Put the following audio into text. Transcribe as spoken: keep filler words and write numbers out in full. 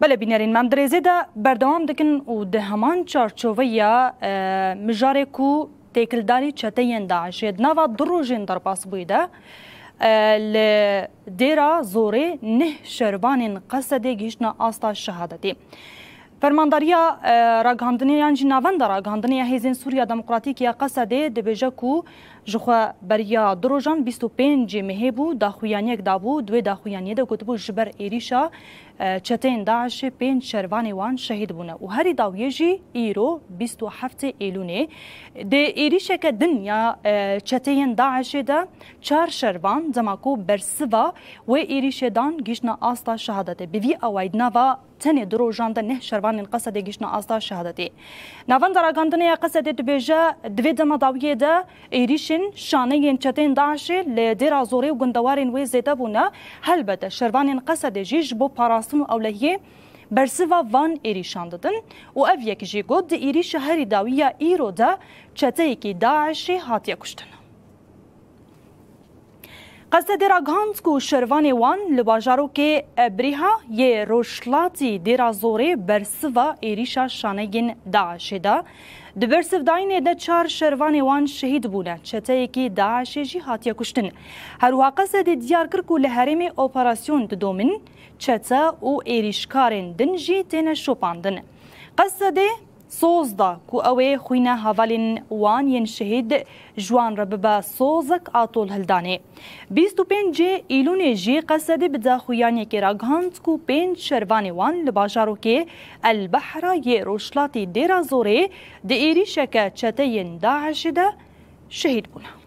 Belê bînerên me, em di rêzê de berdewam dikin û di heman çarçoveya, e, mijarê ku têkildarî çeteyên DAIŞê di nava du rojên derbasbûyî de, e, li Dêra Zorê neh şervanên Qesedê gihiştine asta şehadetê. Fermandariya, e, ragihandinê yan jî navenda ragihandinê ya Hêzên Sûriya Demokratîk ya Qesedê dibêje ku jixwe beriya du rojan, bîst û pêncê mehê bû, daxuyaniyek dabû, di wê daxuyaniyê de gotibû ji ber êrîşa, e, çeteyên DAIŞê pênc şervanê wan şehîd bûne û herî dawiyê jî îro bîst û heftê Êlûnê di êrîşeke din ya, e, çeteyên DAIŞê de çar şervan dema ku bersiva wê êrîşê dan gihiştine asta şehadetê. Bi vî awayî di nava tenê du rojan de neh şervanên Qesedê gihiştine asta şehadetê. Navenda ragihandinê ya Qesedê dibêje, di vê dema dawiyê de êrîşên şaneyên çeteyên DAIŞê li Dêra Zorê û gundewarên wê zêde bûne. Helbete şervanên Qesedê jî ji bo parastin û ewlehiyê bersiva van êrîşan didin û ev yek jî got, di êrîşa herî dawî ya îro de çeteyekî DAIŞê hatiye kuştin. Qesedê ragihand ku şervanê wan li bajarokê Ebrîha yê rojhilatî Dêra Zorê bersiva êrîşa şaneyên DAIŞê de. Di bersivdayînê de çar şervanê wan şehîd bûne, çeteyekî DAIŞê jî hatiye kuştin. Herwiha Qesedê diyar kir ku li herêmê operasyon didomin, çete û êrîşkarên din jî têne şopandin. Qesedê soz da ku ew ê xwîna hevalên wan yên şehîd ji wan re bibe sozek a tolhildanê. Bîst û pêncê Îlûnê jî Qesedê bi daxuyaniyekê ragihand ku pênc şervanê wan li bajarokê El Behra yê rojhilatî Dêra Zorê di êrîşeke çeteyên DAIŞê de şehîd bûne.